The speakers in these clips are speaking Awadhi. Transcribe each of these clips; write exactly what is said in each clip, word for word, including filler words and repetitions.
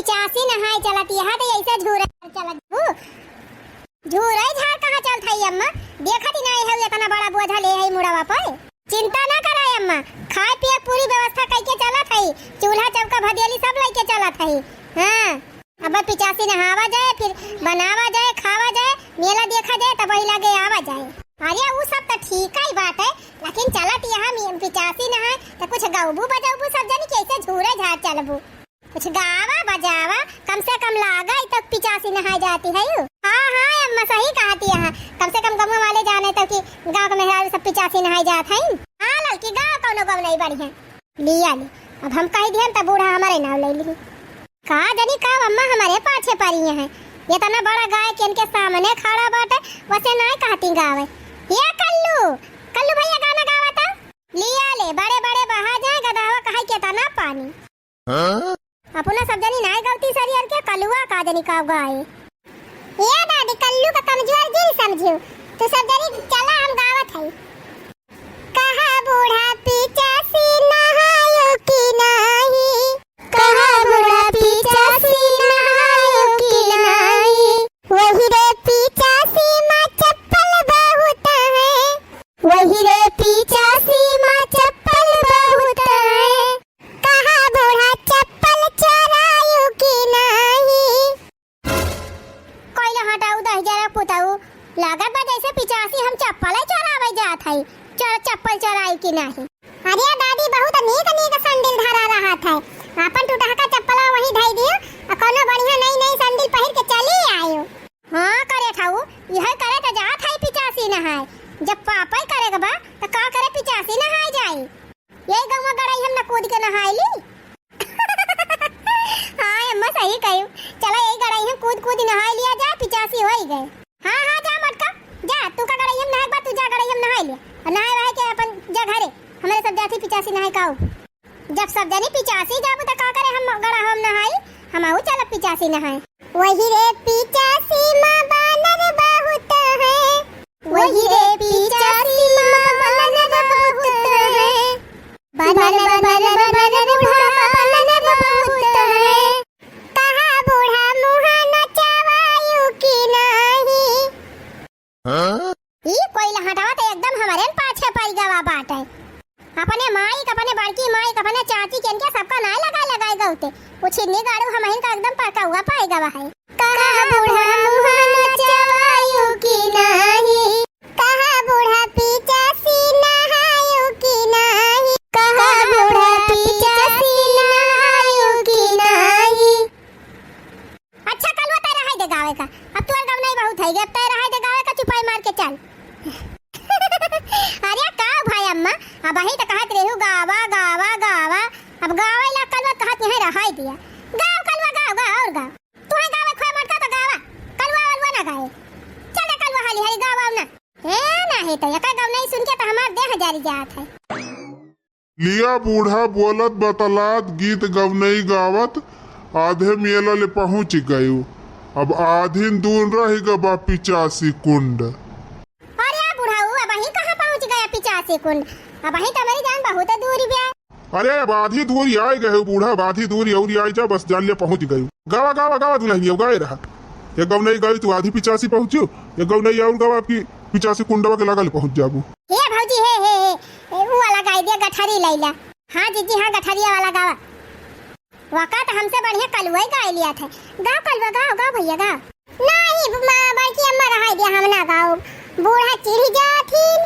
पिचासी नहाए चलत, यहाँ तो ऐसे झूरे चलत बू। झूरे झार कहाँ चलत है अम्मा? देखत ही नहीं है, इतना बड़ा बोझा ले है मुड़वा पे। चिंता ना कराए अम्मा, खाए पिए पूरी व्यवस्था कइके चलत है, चूल्हा चौका भदेली सब लइके चलत है। हाँ, अब पिचासी नहावा जाए, फिर बनावा जाए, खावा जाए, मेला देखा जाए, तब वही लागे आवा जाए। अरे उ सब तो ठीक ही बात है, लेकिन चलत यहाँ मि-, पिचासी नहाए तो कुछ गौबू बजौबू सब जनी, कैसे झूरे झार चलबू? कुछ गावा बजावा, कम से कम लागा ही तो पिचासी नहाए जाती है यू। हाँ हाँ अम्मा सही कहती है, कम से कम गाँव वाले जाने तो कि गाँव के मेहरारू सब पिचासी नहाए जात है। हाँ लड़की गाँव कौनो गाँव नहीं बढ़िया। लिया ले, अब हम कह दिहन त बूढ़ा हमारे नाव ले ली। का जनी का अम्मा हमारे पाछे पड़ी हैं, इतना बड़ा गाय के इनके सामने खड़ा बाटे, वैसे नाय कहती गावे। ये कल्लू, कल्लू भैया गाना गावा था। लिया ले, बड़े बड़े बहा जाए गदहवा कहाई केतना पानी। हाँ? अपना सब जनी नाय गलती सरियर के कलुआ का जनी का गाए। ए दादी, कल्लू का कमजोर जिन समझियो, तू सब जनी चला हम गावत हई। कहा बूढ़ा पिचासी नहायो कि नाही, कहा बूढ़ा पिचासी नहायो कि नाही, वही रे पिचासी माँ चप्पल बहुत है, वही रे पिचासी माँ चप्पल बहुत है। कहा बूढ़ा चप्पल चोरायु कि नाही? कोई ना हटाऊ दही जरा पुताऊ, लागत बा जैसे पिचासी हम चप्पल ही चोरावे जात हई। चल चप्पल चोराई कि नाही? अरे दादी बहुत नीक नीक सैंडल धरा रहत है, आपन टुटहका चप्पल वही धई दियो, आ कोनो बढ़िया नई नई सैंडल पहिर के चली आयो। हाँ करे ठाऊ, यह करे त जात हई पिचासी नहाए, जब पापा ही करे के बा त का करे पिचासी नहाए जाई। यही गौवा गड़ाई हम न कूद के नहाई ली। हाँ अम्मा सही कही, चला यही गड़ाई हम कूद कूद नहाई लिया जा, पिचासी होई गए। हाँ हाँ जा मटका, जा तू का गड़ाई हम नहाए बा, तू जा गड़ाई हम नहाई लिया, और नहाए वहाए के अपन जा घरे, हमारे सब जाती पिचासी नहाए काऊ। जब सब जनी पिचासी जाबू त का करे हम गड़ा हम नहाई, हम आऊ चल पिचासी नहाए। वही रे पिचासी माँ बानर बहुत है, वही रे पिचासी माँ बानर बहुत है। बनल बनल बनल बूढ़ा बनल बहुत है। कहा बूढ़ा मुहा नचावायु कि नाही? हाँ? ई कोई लहटवा तो एकदम हमरे न पाछे पड़ गवा बाटे। अपने माई का, अपने बड़की माई का, अपने चाची के इनके सबका नाय लगाए लगाए गौते। वो छिन्नी गाड़ू हमहिन का एकदम पड़का हुआ पाए गवा है। कहा बूढ़ा मुहा नचावायु कि नाही? कहा बूढ़ा पिचासी नहायु कि नाही? कहा बूढ़ा पिचासी नहायु कि नाही? अच्छा कलवा तय रहाई दे गावे का, अब तोर गवनाई बहुत है, अब तय रहाई दे गावे का, चुपाई मार के चल। अरे का भाई अम्मा, अबही त कहत रेहू गावा गावा गावा, अब गावे ला कलवा कहत यहीं रहाई दिया। गाव कलवा गाव, गाव और गाव। तुहे गावे खोए मटका त गावा, कलवा वलवा ना गाए। चल रे कलवा हाली हाली गावा ना। ए नाही त एकर गवनाई सुन के त हमार देह जरी जात है। लिया बूढ़ा बोलत बतलात गीत गवनई गावत आधे मेला ले पहुँच गयो। अब आधिन दूर रह गबा पिचासी कुंड। अरे बुढ़ऊ, अबही कहाँ पहुँच गया पिचासी कुंड? अबही तो हमारी जान बहुत दूर बा। अरे अब आधी दूर आए गए बूढ़ा, अब आधी दूर और आए जा, बस जान ले पहुँच गयो। गावा गावा गावा दुल्हनिया गाए रहा। एक गवनई गाई तू आधी पिचासी पहुँचो, एक गवनई और गावा आपकी पिचासी कुंडवा के लगा ले पहुँच जाबू। हे भौजी, हे, हे, हे, ए, ऊ वाला गाई दे, गठरी लैला। हाँ जीजी, हाँ, गठरिया वाला गावा। वका त हमसे बढ़िया कलुआ ही गाय लिया थे। गाओ कलुआ, गाओ, गाओ भैया, गाओ। नाही, माँ, बड़की अम्मा रहाई दिया, हम ना गाओ। बूढ़ा चिढ़ जाथिन।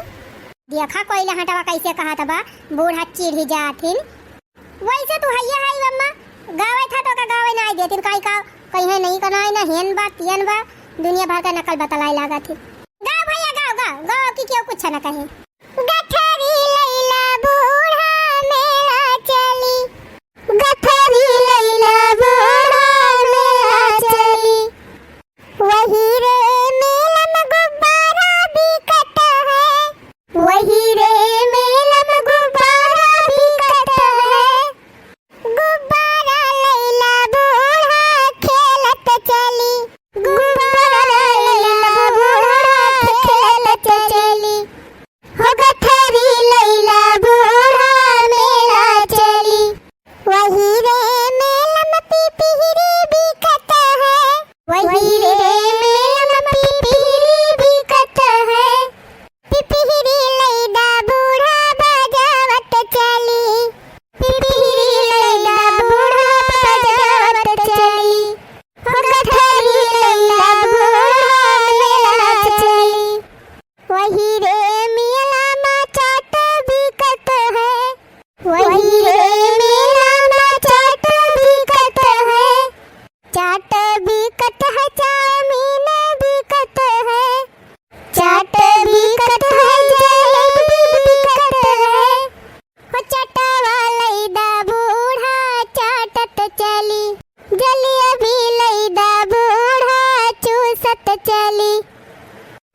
देखा कोई लहटवा कैसे कहा था बा, बूढ़ा चिढ़ जाथिन। वैसे तू हैया है अम्मा, गावे था तो का गावे ना देतिन, काई का कहीं नहीं कनाई ना हेन बा, तियन बा, दुनिया भर का नकल बतलाई लागा थी। गाओ भैया, गाओ, गाओ, गाओ कि क्यों कुछ ना कहे। गठरी लैला बूढ़ा मेला चली, गठरी लैला बूढ़ा मेला चली। वही रे मेला में गुब्बारा बिकत है, वही रे मेला में गुब्बारा बिकत है। गुब्बारा लैला बूढ़ा खेलत चली, गुब्बारा लैला बूढ़ा खेलत चली। हो गठरी वही रे मेला मा चाट बिकत है, चाट बिकत है, चाउमीन बिकत है, चाट बिकत है, जलेबी बिकत है। हो चटवा लइदा बूढ़ा चाटत चली, जलेबी लइदा बूढ़ा चूसत चली,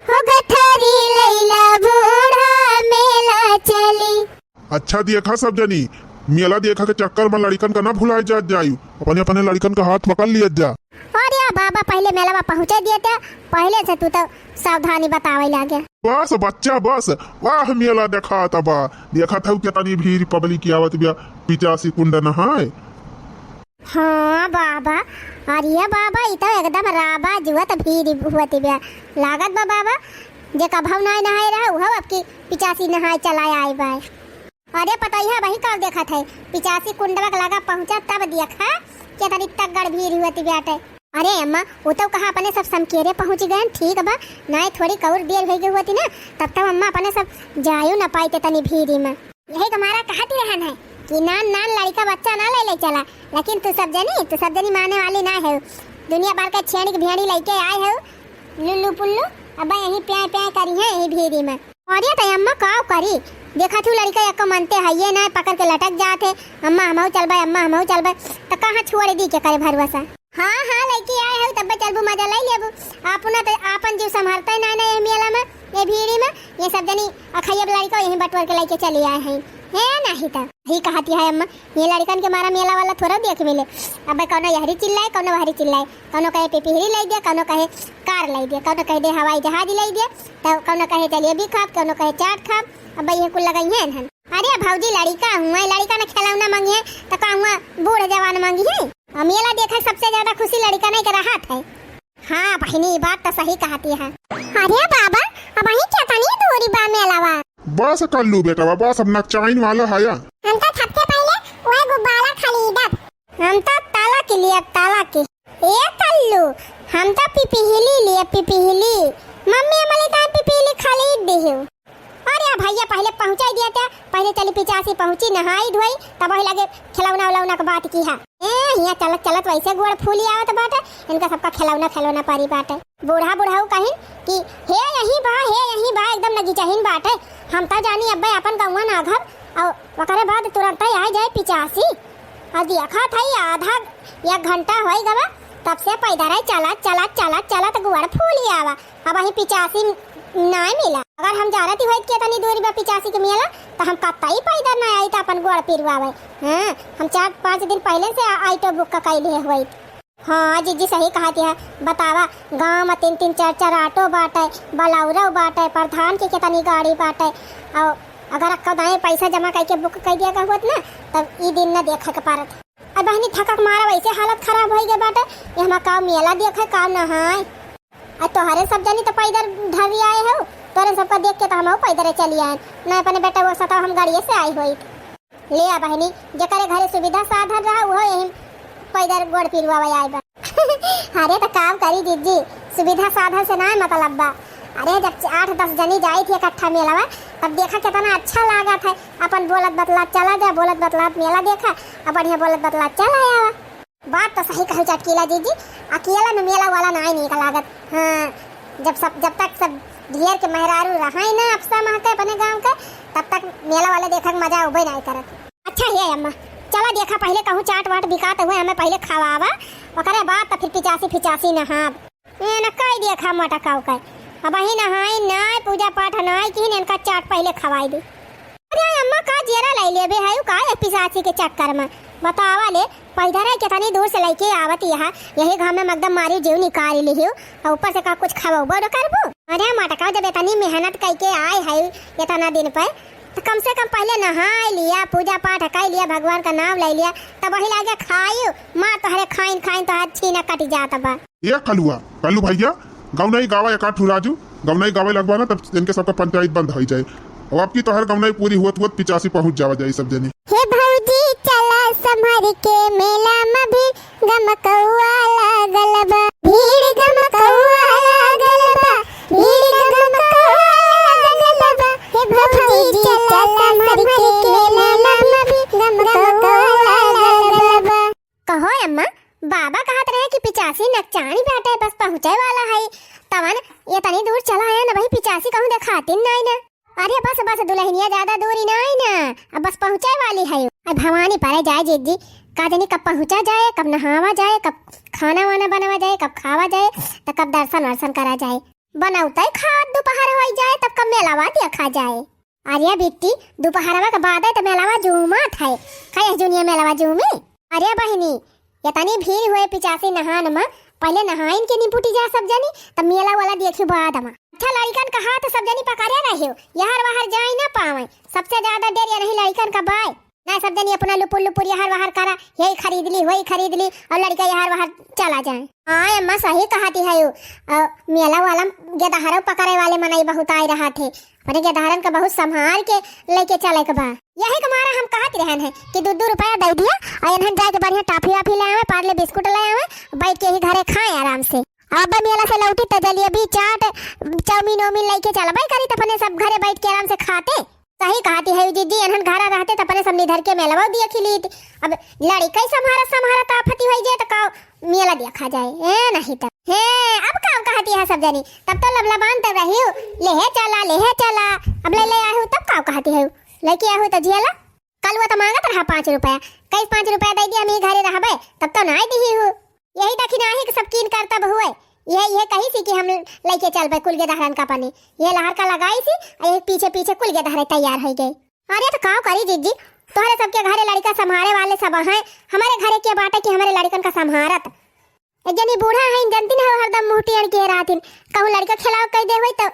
हो गठरी लइला बूढ़ा मेला चली। अच्छा देखा सब जनी, मेला देखा के चक्कर मा लड़िकन का ना भुलाए जात जायू, अपने अपने लड़िकन का हाथ पकड़ लियत जा। अरे बाबा, पहिले मेलवा पहुँचे दियत, पहिले से तू तो सावधानी बतावे लागे। बस बच्चा बस, वाह मेला देखात बा, देखत हऊ केतनी भीड़ पब्लिक आवत बिया, पिचासी कुंड नहाए। हाँ बाबा, अरे बाबा, ई तो एकदम राबा जुअत भीड़ हुअत बिया, लागत बा बाबा, जे कभऊ नाय नहाए रहा, उहऊ अब की पिचासी नहाए चला आए बा। अरे पतोहिया, वही का देखत है, पिचासी कुंडवा के लगा पहुँचा तब देखा, केतनी तगड़ भीड़ हुअत बाटे। अरे अम्मा, उ तो कहा अपने सब समकेरे पहुँच गए, ठीक बा, नाय थोड़ी कउर देर होइ गई होती ना, तब तब अम्मा अपने सब जायू न पाई तेतनी भीड़ मा। यही हमारा कहत रहन है कि नान नान लड़िका बच्चा ना ले ले चला, लेकिन तू सब जनी, तू सब जनी माने वाली ना है, दुनिया भर के छेड़ी के भेड़ी लइके आए है, लुल्लू पुल्लू, अब यही प्याय प्याय करी है यही भीड़ी मा। अरे त अम्मा का करी, देखत हू लड़िका एको मनते हइये ना, पकड़ के लटक जात है, "अम्मा हमहू चलबे, अम्मा हमहू चलबे," त कहाँ छोड़ दी के करे भरोसा। हाँ हाँ, लइके आए हऊ तब्बे चलबू, मजा लइ लेबू। अपना त आपन जीव संभरते ना ना ये मेला मा, ये भीड़ी मा, ये सब जनी अखैया लड़िका यहीं बटोर के लइके चली आए हैं। है नाही त ही कहती है अम्मा, ये लड़िकन के मारा मेला वाला थोड़ा देख मिले। अबे कौनो यहरी चिल्लाए, कौनो वहरी चिल्लाए, कौनो कहे पिपिहरी लाई दे, कौनो कहे कार लाई दे, कौनो कहे दे हवाई जहाज लाई दे, तो कौनो कहे जलेबी खाब, कौनो कहे चाट खाब। अबे ये कुल लगाई हैं इन्हन। अरे भौजी, लड़िका हुआ, लड़िका न खिलौना मांगी है, तो का हुआ बूढ़ जवान मांगी है? और मेला देखे सबसे ज्यादा खुशी लड़िका नहीं के रहत है। हाँ बहिनी, ई बात तो सही कहती है। अरे बाबा, अबहीं केतनी दूरी बा मेलावा? बस कल्लू बेटवा, बस अब नकचाइन वाला हया। हम तो सबसे पहिले वह गुब्बारा खरीदब। हम तो ताला के लिए, ताला के। ए कल्लू, हम तो पिपिहली लिए, पिपिहली। मम्मी हमली ताई पिपिहली खरीद दिहू। अरे भैया, पहिले पहुँचाई दिया था, पहिले चली पिचासी पहुँची, नहाई धोई, तब वही लगे खिलौना उलौना के बात की है। ए, हियाँ चलत चलत वैसे गोड़ फूली आवत बाटे, इनका सबका खिलौना खिलौना पारी बाटे। बूढ़ा बुढ़ऊ कहिन कि हे यहीं बा, हे यहीं बा, एकदम नगीचहिन बाटे। हम तो जानी अब्बे अपन गौवा नाघब, और ओकरे बाद तुरंत ही आ जाए पिचासी। और देखा था ये आधा एक घंटा होई गवा, तब से पैदल ही चलत चलत चलत चलत गोड़ फूली आवा। अब वही पिचासी नाय मिला। अगर हम जानती होइत कि इतनी दूरी बा पिचासी के मेला, तो हम कतई पैदल ना आइत, अपन गोड़ पिरवावे। हाँ, हम चार पाँच दिन पहिले से आ-, ऑटो बुक का कइले होइत। हाँ, जिज्जी सही कहत है। बतावा, गाँव में तीन तीन चार चार ऑटो बाटे, बलौरो बाटे, प्रधान के कितनी गाड़ी बाटे। और अगर अक्का दाएँ पैसा जमा करके बुक कर दिया का होत ना, तब ई दिन न देखे के पारत। अब बहनी थकक मारा वैसे हालत खराब होई गए बाटे, ये हमार काम मेला देखे, काम नहाए। आ तोहरे सब जनी तो पैदल ढरी आए हो, तोहरे सबका देख के तो हमहू पैदल चली आए। ना अपने बेटा वो सता हम गाड़िए से आई होई। ले आ बहनी, जेकरे घरे सुविधा साधन रहा, उहो यही पैदल गोड़ पिरवावे आए बा। अरे तो काम करी जिज्जी, सुविधा साधन से ना मतलब बा। अरे जब आठ दस जनी जाई थी इकट्ठा मेलावा, तब देखा कितना अच्छा लागत है। अपन बोलत बतलात चला जा, बोलत बतलात मेला देखा, अब बढ़िया बोलत बतलात चला आवा। बात तो सही कहू चटकीला जीजी, अकेला में मेला वाला नाय नीक लागत। हाँ, जब सब, जब तक सब ढेर के मेहरारू रहाई ना अपसा मह के अपने गाँव के, तब तक मेला वाले देखक मजा उबे नाय करत। अच्छा हे अम्मा, चला देखा पहिले कहूँ चाट वाट बिकात हुए, हमें पहिले खवावा, ओकरे बाद तो फिर पिचासी फिचासी नहाब। ए न कह दिया खा मोटा काऊ का, अबही नहाई नाय, पूजा पाठ नाय किहिन, इनका चाट पहिले खवाई दी। अरे अम्मा, का जेरा लाई लेबे है का ये पिसासी के चक्कर में? बतावा ले, पैदल है कितनी दूर से लइके आवत यहाँ, यही घाम में एकदम मारी जीव निकाल लिहियो, और ऊपर से का कुछ खवाबो न करबो? अरे मटका, जब इतनी मेहनत कइके आए है इतना दिन पे, तो कम से कम पहिले नहाई लिया, पूजा पाठ कइ लिया, भगवान का नाम ले लिया, तब वही लागे खायू, मार तोहरे खाइन खाइन तोहर छीना कट जात बा। ए कलुआ, कल्लू भैया, गौनई गावा एक आठ ठू राजू, गौनई गावे लगवा ना, तब इनके सबका पंचायत बंद होई जाए। अब आपकी तोहर गौनई पूरी हुअत हुअत पिचासी पहुँच जावा जाए सब जनी। हे भौजी चला संभर के मेला में भी गमकौआ लागल बा। भीड़ गमकौआ लागल बा, भीड़ गमकौआ लागल बा। हे भौजी चला संभर के मेला में भी अम्मा, बाबा कहत रहे कि पिचासी नकचानी बाटे, बस पहुँचे वाला है। तवन एतनी दूर चला आया न भाई, पिचासी कहूँ देखातिन नाई ना। अरे बस, बस दुलहिनिया, ज्यादा दूरी नाई ना, अब बस पहुँचे वाली है। अब भवानी परे जाए जिज्जी, का जानी कब पहुँचा जाए, कब नहावा जाए, कब खाना वाना बनावा जाए, कब खावा जाए, त कब दर्शन वर्शन करा जाए। बनौते खात दोपहर होई जाए, तब कब मेलावा देखा जाए। अरे बिट्टी, दोपहरवा के बादे त मेलावा झूमत है। का यह जुनिया मेलावा झूमी? अरे बहिनी, एतनी भीड़ हुए पिचासी नहान मा, पहिले नहाइन के निपुटी जा सब जनी, तब मेला वाला देखियो बाद मा। अच्छा लड़िकन का हाथ सब जनी पकड़े रहियो, यहर वहर जाए ना पावे, सबसे ज्यादा डर यही लड़िकन का बाय। ना सब जनी अपना लुपुर लुपुर यहर वहर करा, यही खरीद ली, वही खरीद ली, और लड़िका यहर वहर चला जाए। हाँ अम्मा, सही कहती है यू। अ, मेला वाला गेदहरो पकड़े वाले मनई बहुत आए रहा थे, अपने गेदहरन का बहुत संभाल के लेके चले के बा। यही के मारा हम कहत रहन है कि दू दू रुपया दे दिया और इन्हन जाके बढ़िया टॉफी वाफी ले आवे, पार्ले बिस्कुट ले आवे, बैठ के ही घरे खाए आराम से। अब मेला से लौटी त जलेबी, चाट, चाउमीन ओमीन लेके चलबे करी, त अपने सब घरे बैठ के आराम से खाते। सही कहती है जिज्जी, एनहन घरा रहते त अपने सब निधर के मेलवा देखी लीत। अब लड़िका ही सम्हारत सम्हारत आफती होई जाए त का मेला देखा जाए, ए नहीं त। हे, अब का कहती है सब जनी, तब तो लबलबान तब रही हो, लेहे चला, लेहे चला, अब ले ले आए हो तब का कहती है, लेके आए हो त झेला। कल वो त मांगत रहा पाँच रुपया, कई पाँच रुपया दे दिया, हम ही घरे रहबे, तब तो ना दिही हो। यही दखिनाही के सब कीन करतब हुए। यह, यह कही सी कि हम लइके चलबे कुल गेदहरन का पने। यह लहर का लगाई सी, और यह पीछे पीछे कुल गेदहरे तैयार हो गए। अरे तो काव करी जिज्जी, तोहरे सबके घरे लड़िका संभारे वाले सब हैं, हमारे घरे के बाटे कि हमारे लड़िकन का संभारत। एक जनी बूढ़ा है, जनती न हो, हरदम मुंह टेढ़ के रहतिन, कहूँ लड़िका खिलाओ कह दे होई तो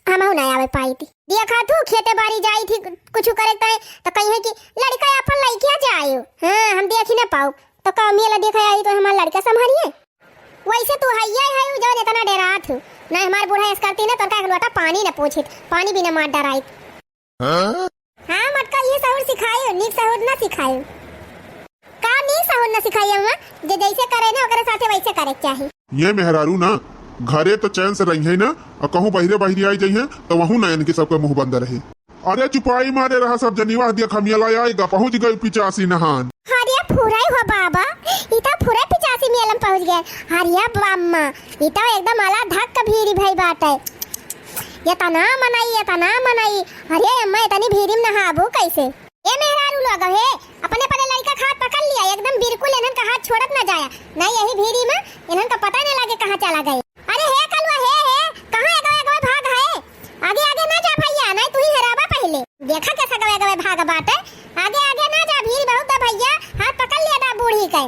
हमहू ना आवे पाई थी। देखा तू खेते बारी जाई थी कुछ करे ताई, तो कही है कि लड़िका अपन लइके जाए, हाँ हम देखी ना पाऊ। तो का मेला देखे आई तो हमार लड़का संभारिए? वैसे तू हइये है जौन इतना डेरात हो। ना हमार बूढ़ा ऐस करती ना, तोर का एक लोटा पानी ना पूछित, पानी भी ना मार डराइत। हाँ? हाँ मटका, ये सहूर सिखायो, नीक सहूर ना सिखायो। का नीक सहूर ना सिखाई अम्मा? जे जैसे करे ना ओकरे साथे वैसे करे के चाही। ये मेहरारू ना घरे तो चैन से रही है ना, और कहूँ बहिरे बहिरे आई जाई है तो वहू ना इनके सबके मुंह बंद रहे। अरे चुपाई मारे रहा सब जनी, वाह देखा मेला आएगा, पहुँच गई पिचासी नहान। अरे फुराई हो बाबा, ई तो फुराई पिचासी मेला में पहुँच गए। अरे बाम्मा, ई तो एकदम आला धक्क भीड़ भई बाटे। एतना मनई, एतना मनई। अरे अम्मा, एतनी भीड़ में नहाबू कैसे? ए मेहरारू लोग हे, अपने अपने लड़का का हाथ पकड़ लिया, एकदम बिल्कुल इन्हन का हाथ छोड़त ना जाया। नहीं यही भीड़ में इन्हन का पता नहीं लगे कहाँ चला गए। अरे हे कलुआ, हे, हे, कहाँ एगवे एगवे भाग है? आगे आगे ना जा भैया, नहीं तू ही हेराबा पहिले। देखा कैसा गवे गवे भाग बाटे। आगे आगे ना जा, भीड़ बहुत है भैया, हाथ पकड़ लिया बा बूढ़ी के।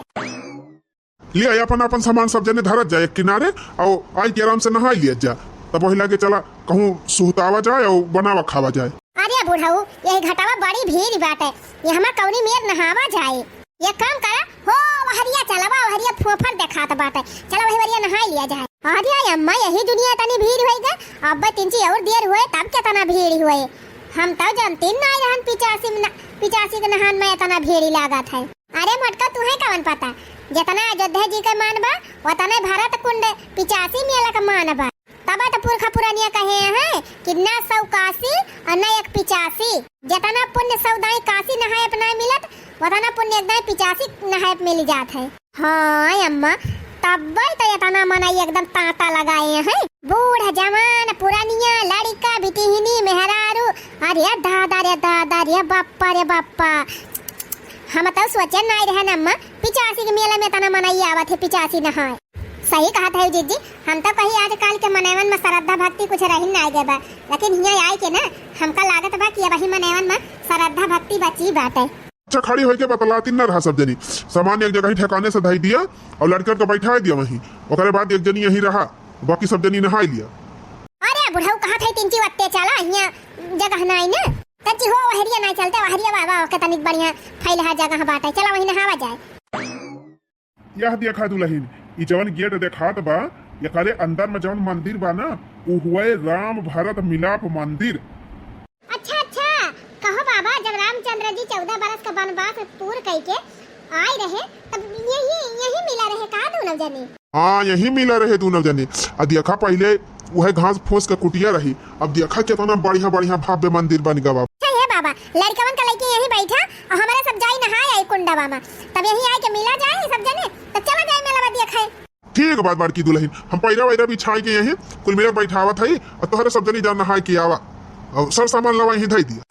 लिया अपन अपन सामान सब जने धरत जाए एक किनारे, और आई के आराम से नहाई लिया जा। तब वही लागे चला कहूँ सुहतावा जाए और बनावा खावा जाए। अरे बुढ़ऊ, यही घटावा बड़ी भीड़ बाटे, ये हमार कौनी मेर नहावा जाए। एक काम करा, हो वहरिया चलवा, वहरिया फोफर देखात बाटे, चला वही वहरिया नहाई लिया जाए। अरे अम्मा, यही दुनिया इतनी भीड़ होई गए, अब तिनची और देर हुए तब कितना भीड़ हुए। हम तो जानती नहीं रहन पिचासी में न-, पिचासी के नहान में इतना भीड़ लागत है। अरे मोटका, तुहे कवन पता, जितना अयोध्या जी के मान बा, उतने भरत कुंड पिचासी मेला के मान बा। तब तो पुरखा पुरानिया कहे हैं कि ना सौ काशी और ना एक पिचासी। जितना पुण्य सौ दाई काशी नहाए पे ना मिलत, उतना पुण्य एक दाई पिचासी नहाए पे मिल जात है। हाँ अम्मा, तब्बे तो इतना मनई एकदम तांता लगाए हैं। बूढ़, जवान, पुरानिया, लड़िका, बिटिहनी, मेहरारू, अरे दादा रे दादा रे बप्पा रे बप्पा। हम तो सोचे नाई रहन अम्मा, पिचासी के मेले में इतना मनई आवत है, पिचासी नहाए। सही कहत है जिज्जी, हम तो कही आजकल के मनैवन में श्रद्धा भक्ति कुछ रही नाई गए बा, लेकिन हियाँ आए के ना हमका लागत बा कि अब ही मनैवन में श्रद्धा भक्ति बची बाटे। अच्छा, खड़ी होइके बतलाती न रहा सब जनी। सामान एक जगह ही ठिकाने से धई दिया और लड़कन के बैठा दिया वहीं। ओकरे बाद एक जनी यहीं रहा, बाकी सब जनी नहाई लिया। अरे बुढ़ऊ, कहा थे तिनची वत्ते चला, हियाँ जगह नाई न। तची हो वहरिया नाई चलते, वहरिया बाबा के तनिक बढ़िया फैलहा जगह बाटे, चला वहीं नहावा जाए। यह देखा दुलहिन, ई जवन गेट देखात बा, एकरे अंदर में जवन मंदिर बा ना, उ हुए राम भरत मिलाप मंदिर। अच्छा, अच्छा, कहो बाबा, जब रामचंद्र जी चौदह बरस का वनवास पूर कइके आए रहे, तब यही, यही मिला रहे का दोनों जने? हाँ, यही मिला रहे दोनों जने। आ देखा, पहिले उहे घास फूस के कुटिया रही, अब देखा केतना बढ़िया बढ़िया भव्य मंदिर बन गवा। अच्छा, हे बाबा, लड़कवन का लइके यहीं बैठा और हमारे सब जाई नहाए आई कुंडवा में, तब यहीं आए के मिला जाए सब जने। तो चला जाए मेला बा देखे। ठीक बात बड़की दुलहिन, हम पैरा वैरा बिछाई के यहीं कुल मिले बैठावत हई, और तोहरे सब जनी जा नहाए के आवा, और सर सामान लवा यहीं धई दिया।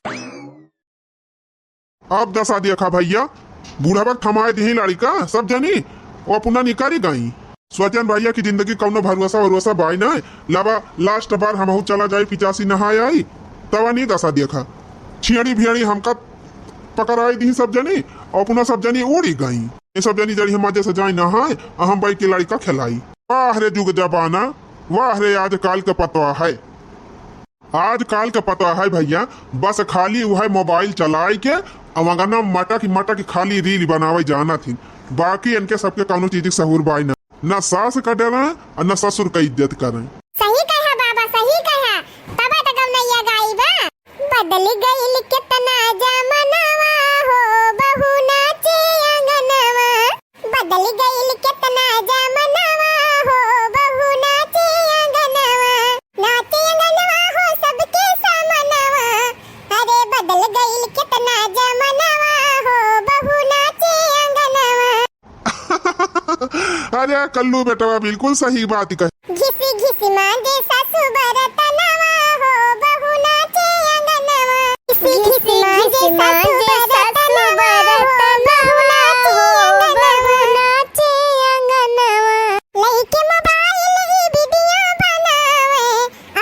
अब दसा देखा भैया, बूढ़ा बक थमाए दिही लड़िका, सब जनी वो अपना निकारी गई। सोचन भैया की जिंदगी कौनो भरोसा वरोसा बाई ना, लबा लास्ट बार हमहू चला जाई पिचासी नहाए आई, तवा नहीं दसा देखा। छियड़ी भियड़ी हमका पकड़ाई दिही सब जनी, और अपना सब जनी उड़ी गई। ये सब जनी जड़ी हम मजे से जाई नहाए, और हम बैठ के लड़िका खेलाई। वाह रे जुग जमाना, वाह रे आजकल के पतवा है। आजकल के पता है भैया, बस खाली उहै मोबाइल चलाए के, अउ अंगना मटक मटक खाली रील बनावे जानत हिन। बाकी इनके सबके कौनो चीज के सहूर बाई ना, ना सास का डरे और ना ससुर का इज्जत करे। सही कहा बाबा, सही कहा। तबे तो गौनैया गाई बा। बदल गइल केतना जमानवा हो, बहू नाचे अंगनवा। बदल गइल केतना जमानवा हो, बहू नाचे अंगनवा। नाचे अंगनवा हो सबके सामनवा। अरे बदल गइल केतना जमानवा हो, बहू नाचे अंगनवा। अरे कल्लू बेटवा बिल्कुल सही बात कहे। घिसी घिसी मांजे सासू बरतनवा हो, बहू नाचे अंगनवा। घिसी घिसी मांजे सासू बरतनवा हो, बहू नाचे अंगनवा। लइके मोबाइल ई वीडियो बनावे,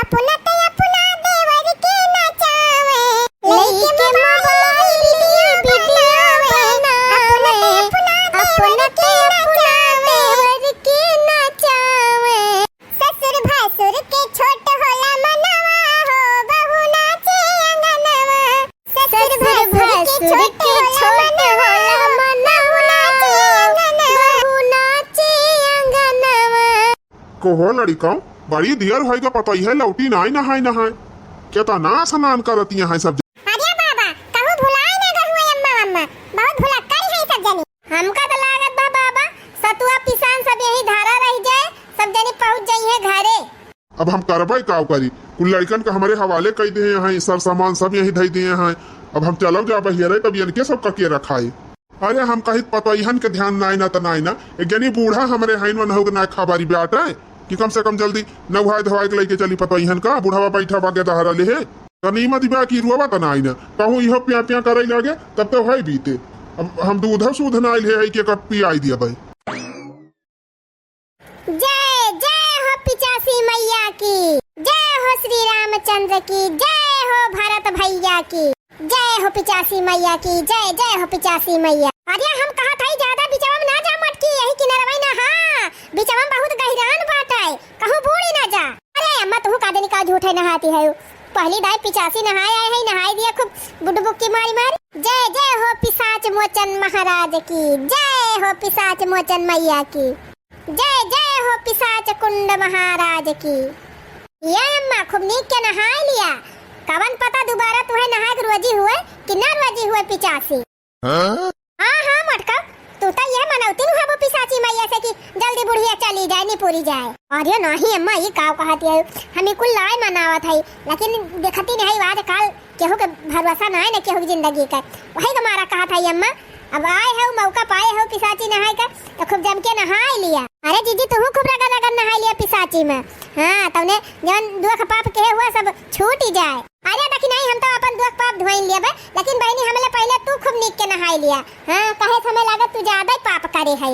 अपना ते अपना देवर के नचावे। लइके मोबाइल ई वीडियो बनावे, अपना ते अपना देवर के नचावे। ससुर भसुर के छोट होला मनवा हो, बहू नाचे अंगनवा। ससुर भसुर के छोट होला मनवा, बहू नाचे अंगनवा। कहो लड़िका, बड़ी दियर होई गा पतोहिया लौटी नाई नहाए नहाए। केतना स्नान करती हैं सब। अरे बाबा, कहूँ भुलाए ना गहुए अम्मा अम्मा, बहुत भुलक्कड़ है सब जनी। हमका तो लागत बा बाबा, सतुआ पिसान सब यही धारा रह जाए, सब जनी पहुँच जाई है घरे। अब हम करबै काव करी, कुल लड़िकन के हमरे हवाले कई दिए हैं, सर सामान सब यहीं धई दिए हैं। अब हम चलब जा बहियरे, तब इनके सब कके रखाई। अरे हम कहित पतोहियन के ध्यान नाई ना त नाई ना, एक जनी बूढ़ा हमरे हईन वनहु के ना खबरी बाटे कि कम से कम जल्दी नहाए धोआए के लइके चली पतोहियन का, बूढ़वा बैठा बा गेदहरा लेहे। तनी मत बा कि रुआ त नाई ना, कहूँ इहो प्यां प्यां करे लागे तब तो है बीते। अब हम दूध सूध नाई ले है कि कब पियाई दिया भाई। जय जय हो पिचासी मैया की, जय हो श्री रामचंद्र की, जय हो भरत भैया की, जय हो पिचासी मैया की, जय जय हो पिचासी मैया। अरे हम कहत हई ज्यादा बिचवा में ना जा मटकी, यही किनरवा नहा, बिचवा में बहुत गहिरान बाटे, कहूँ बूड़ी ना जा। अरे अम्मा तू का देनी का झूठे नहाती है, पहली दाई पिचासी नहाए आए है, नहाए दिया खूब बुडबुकी मारी मारी। जय जय हो पिशाच मोचन महाराज की, जय हो पिशाच मोचन मैया की। जय जय हो पिशाच कुंड महाराज की। ये अम्मा खूब नीक के नहाए लिया, कवन पता दोबारा तुहे नहाए के रोजी हुए कि ना रोजी हुए पिचासी। हाँ? हाँ हाँ मटका, तू तो ये मनौती नु हबो पिशाची मैया से कि जल्दी बुढ़िया चली जाए, निपुरी जाए। अरे नहीं अम्मा, ये काव कहत है, हम ई कुल लाए मनावत है, लेकिन देखती नहीं आज काल केहू के भरोसा ना है ना केहू के जिंदगी का, वही का मारा कहत है अम्मा। अब आए हो मौका पाए हो पिशाची नहाए का, तो खूब जम के नहाए लिया। अरे जीजी तुहू खूब रगड़ रगड़ नहाए लिया पिशाची में। हाँ तौने जौन दुख पाप के हुआ सब छूट ही जाए। अरे देखी नहीं हम तो अपन दुख पाप धोइन लेबे, लेकिन बहिनी हमले पहले तू खूब नीक के नहाए लिया। हाँ कहे समय लागत तू ज्यादा ही पाप करे है।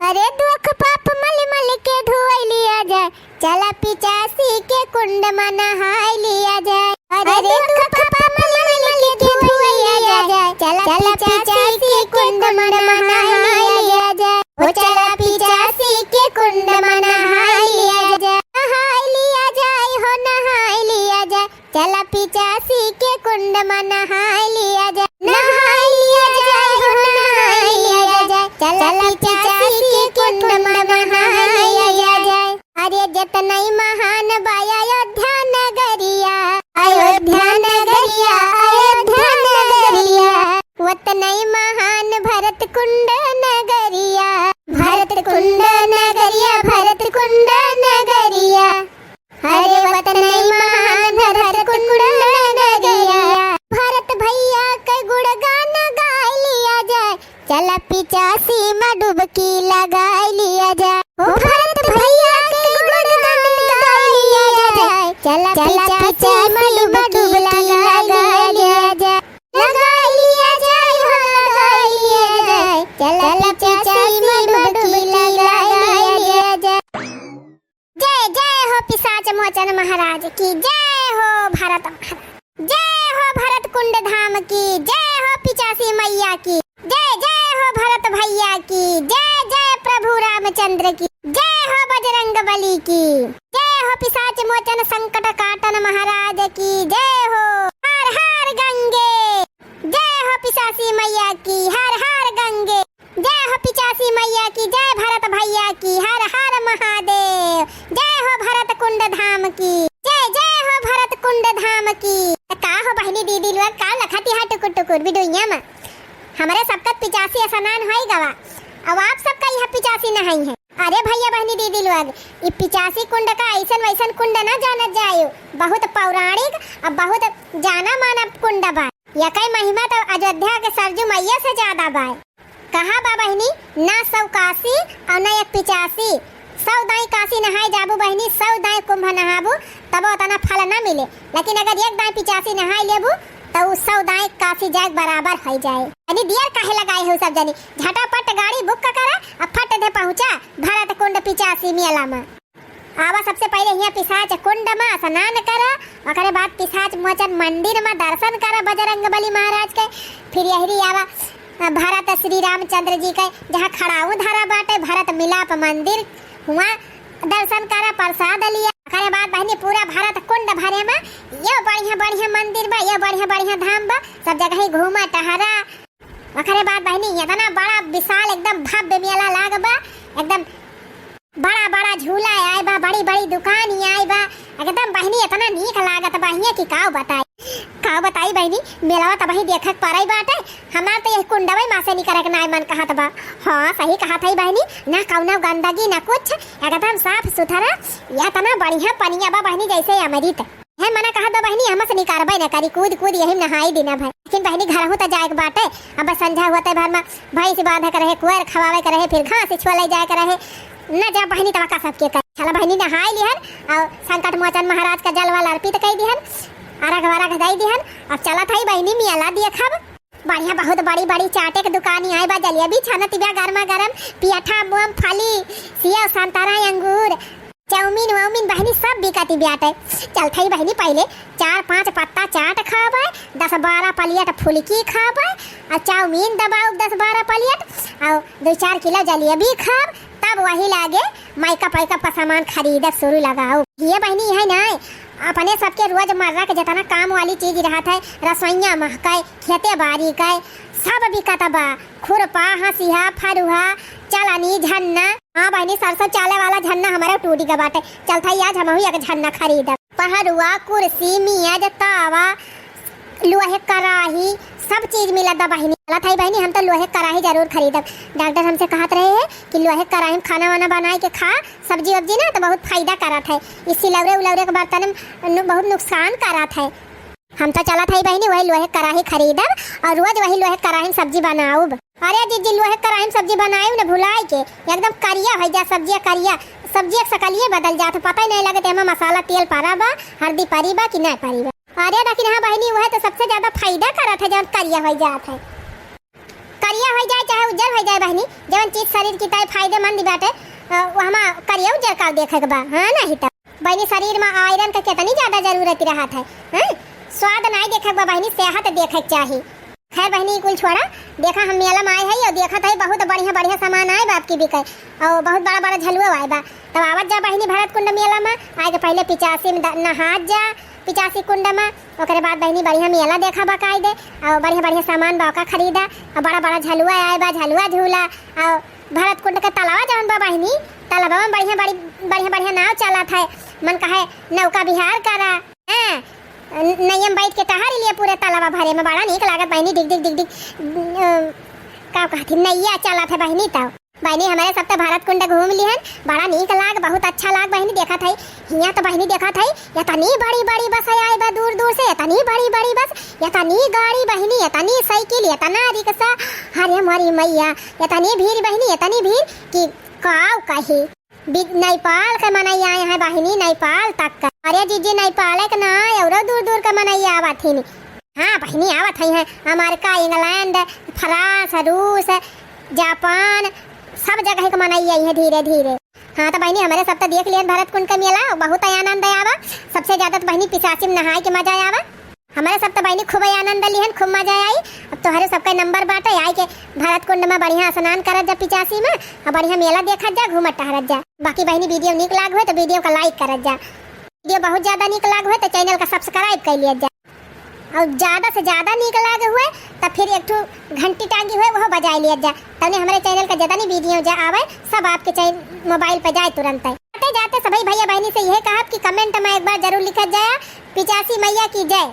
अरे दुख पाप मल मल के धोई लिया जाए, चला पिचासी के कुंड में नहाई लिया जाए। अरे दुख पाप मल मल के धोई लिया जाए, चला पिचासी के कुंड में नहाई लिया जाए। ओ चला पिचासी के कुंड में नहाई लिया जाए, नहाई लिया जाए हो नहाई लिया जाए। चला पिचासी के कुंड में नहाई लिया जाए, नहाई लिया जाए हो नहाई लिया जाए। चला पिचासी के कुंड में नहाई लिया जाए। अरे जतनई महान बा अयोध्या नगरिया, अयोध्या नगरिया, अयोध्या नगरिया। वतनई महान भरत कुंड नगरिया, भरत कुंड नगरिया, भरत कुंड नगरिया। अरे वतनई महान भरत कुंड नगरिया। भरत भैया के गुणगान गाय लिया जाए, चला पिचासी में डुबकी लगाई लिया जाए। ओ भरत भैया के गुणगान गाई लिया जाए। चला पिचासी में डुबकी लगाई लिया जाए। लगाई लिया जाए, हो लगाई लिया जाए। चला पिचासी में डुबकी लगाई लिया जाए। जय जय हो पिशाच मोचन महाराज की, जय हो भरत महाराज, जय हो भरत कुंड धाम की, जय हो पिचासी मैया की, जय जय हो भरत भैया की, जय जय प्रभु रामचंद्र की, जय हो बजरंग बली की, जय हो पिशाच मोचन संकट काटन महाराज की, जय हो हर हर गंगे, जय हो पिशासी मैया की, हर हर गंगे। जय हो पिचासी मैया की, जय भरत भैया की, हर हर महादेव। जय हो भरत कुंड धाम की, जय जय हो भरत कुंड धाम की। त का हो बहिनी दीदी लोग, का लखत हया टुकुर टुकुर बिडुइया में? हमरे सबका पिचासी स्नान होई गवा, अब आप सबका यह पिचासी नहाई है। अरे भैया बहिनी दीदी लोग, ई पिचासी कुंड का ऐसन वैसन कुंड ना जानत जायो, बहुत पौराणिक और बहुत जाना माना कुंड बा। यकै महिमा तो अयोध्या के सरजू मैया से ज्यादा बा। कहा बा बहिनी, ना सौ काशी और ना एक पिचासी। सौ दाई काशी नहाए जाबू बहिनी, सौ दाई कुंभ नहाबू, तबो उतना फल ना मिले। लेकिन अगर एक दाई पिचासी नहाए लेबू, तो उ सौ दाई काशी जाए के बराबर हो जाए। अरे दियर काहे लगाए हो सब जनी? झटापट गाड़ी बुक करा, अब फट दे पहुँचा भरत कुंड पिचासी मेला में। आवा सबसे पहिले हियाँ पिशाच कुंड मा स्नान करा, ओकरे बाद पिशाच मोचन मंदिर मा दर्शन करा बजरंग बली महाराज के। फिर यहरी आवा, अ, भरत श्री रामचंद्र जी के जहाँ खड़ाऊ धरा बाटे, भरत मिलाप मंदिर, हुआँ दर्शन करा, प्रसाद लिया। ओकरे बाद बहिनी पूरा भरत कुंड भरे मा यो बढ़िया बढ़िया मंदिर बा, यो बढ़िया बढ़िया धाम बा, सब जगह ही घूमा टहरा। ओकरे बाद बहिनी इतना बड़ा विशाल एकदम भव्य मेला लाग बा, एकदम बड़ा बड़ा झूला आए बा, बड़ी बड़ी दुकान ही आए बा। एकदम बहिनी इतना नीक लागत बा हियाँ कि काव बताई, काव बताई बहिनी, मेलवा त वही देखे के पड़ई बाटे। हमार त यही कुंडवे मा से निकरे के नाय मन कहत बा। हाँ सही कहत है बहिनी, ना कौनो गंदगी ना कुछ, एकदम साफ सुथरा। इतना बढ़िया पनिया बा बहिनी जैसे अमृत। है मना कहत बा बहिनी, हमसे निकारबे न करी, कूद कूद यही में नहाई दिन भर। लेकिन बहिनी घरहू त जाए के बाटे, अब संझा होते भर में भैंस बांधे के रहे, कुआर खवावे के रहे, फिर घास छोले जाए के रहे, न जा बहिनी तवा का सबके कर। चला बहिनी नहाई लिहन और संकट मोचन महाराज का जलवा अर्पित कई दिहन, अरघ वरघ दई दिहन। अब चलत हई बहिनी मेला देखब। बढ़िया बहुत बड़ी बड़ी चाटे के दुकानी आए बा, जलेबी छानत बा गरमा गरम, पियठा, मूंगफली, सेव, संतरा, अंगूर, चाउमीन वाउमीन बहिनी सब बिकत बाटे। चलत हई बहिनी पहिले चार पाँच पत्ता चाट खाबे, दस बारह प्लेट फुलकी खाबे, और चाउमीन दबाउब दस बारह प्लेट, और दो चार किलो जलेबी खाब, तब वही लागे मेकअप वेकअप का सामान खरीदब शुरू लगाउब। ये बहिनी है ना, अपने सबके रोजमर्रा के जितना काम वाली चीज रहत है, रसोइया महके, खेते बारी के, सब बिकत बा। खुरपा, हंसिया, फरुहा, चलनी, झन्ना। हाँ बहिनी, सरसों चाले वाला झन्ना हमारे टूट गए बाटे। चलत हई आज हमहू एक झन्ना खरीदब। पहरुआ, कुर्सी, मेज, तावा, लोहे कराही, सब चीज मिलत बा बहिनी। चलत हई बहिनी, हम तो लोहे कराही जरूर खरीदब। डॉक्टर हमसे कहत रहे हैं कि लोहे कराही में खाना वाना बनाए के खा, सब्जी वब्जी ना तो बहुत फायदा करत है। इस सिलौरे उलौरे के बर्तन में नु-, बहुत नुकसान करत है। हम तो चलत हई बहिनी वही लोहे कराही खरीदब और रोज वही लोहे कराही में सब्जी बनाउब। अरे जीजी, लोहे कराही में सब्जी बनाउब न भुलाई के, एकदम करिया हो जा सब्जिया, करिया सब्जिया के सकलिए बदल जात है, पता ही नहीं लगत एमा मसाला तेल परा बा, हल्दी परी बा कि नहीं परी बा। अरे लेकिन हाँ बहिनी, वह तो सबसे ज्यादा फायदा करत है जौन करिया हो जात है। करिया हो जाए चाहे उज्जर हो जाए बहिनी, जवन चीज शरीर की ताई फायदेमंद बाटे, अ, वो हमा करिया उज्जर का देखे के बा, हाँ नहीं तो। बहिनी, शरीर में आयरन के कितनी ज्यादा जरूरत रहत है, हैं? स्वाद नहीं देखे के बा बहिनी, सेहत देखे के चाही। खैर बहिनी, कुल छोड़ा, देखा हम मेला में आए हई और देखत हई बहुत बढ़िया बढ़िया सामान आए बा आपकी बिके, और बहुत बड़ा बड़ा झलुआ आए बा। तब आवत जा बहिनी भरत कुंड मेला में, आए के पहले पिचासी में द-, नहात जा, पिचासी कुंड में, ओकरे बाद बहिनी बढ़िया मेला देखा बकायदे, और बढ़िया बढ़िया सामान बा ओका खरीदा, और बड़ा बड़ा झलुआ आए बा, झलुआ झूला, और भरत कुंड के तलवा जौन बा बहिनी, तलवा में बढ़िया बड़ी, बढ़िया बढ़िया नाव चलत है, मन कहे नौका विहार करा, हैं? न-, नैया में बैठ के टहर लिए पूरे तलवा भरे में, बड़ा नीक लागत बहिनी, डिग डिग डिग डिग, अ, का कहती नैया चलत है बहिनी तब। बहिनी, हमरे सब त भरत कुंड घूम लिहन, बड़ा नीक लाग, बहुत अच्छा लाग बहिनी। देखत है, हियाँ त बहिनी देखत है, एतनी बड़ी बड़ी बस आए बा दूर दूर से, एतनी बड़ी बड़ी बस, एतनी गाड़ी बहिनी, एतनी साइकिल, एतना रिक्शा। अरे मोरी मैया, एतनी भीड़ बहिनी, एतनी भीड़ कि काव कही। बि-, नेपाल के मनई आए हैं बहिनी, नेपाल तक के। अरे जीजी, नेपाल के ना, औरो दूर दूर के मनई आवत हिन। हाँ बहिनी, आवत है, हैं अमेरिका, इंग्लैंड, फ्रांस, रूस, जापान, सब जगह के मनई आई है धीरे धीरे। हाँ त बहिनी, हमरे सब त देख लिहन भरत कुंड के मेला, बहुत आनंद आवा। सबसे ज्यादा त बहिनी पिचासी में नहाए के मजा आवा। हमरे सब त बहिनी खूब आनंद लिहन, खूब मजा आई। अब तोहरे सबका नंबर बाटे, आई के भरत कुंड में बढ़िया स्नान करत जा पिचासी में, और बढ़िया मेला देखत जा, घूमत टहरत जा। बाकी बहिनी, वीडियो नीक लाग होए त वीडियो का लाइक करत जा, वीडियो बहुत ज्यादा नीक लाग होए त चैनल का सब्सक्राइब कर लिया जा, और ज्यादा से ज्यादा नीक लाग होए त फिर एक ठो घंटी टांगी होए, वह बजाए लिया जा, तउने हमरे चैनल का जितनी वीडियो जा आवे, सब आपके चैन-, मोबाइल पे जाए तुरंत है। जाते जाते सभी भैया बहिनी से यह कहब कि कमेंट में एक बार जरूर लिखत जाया, पिचासी मैया की जय।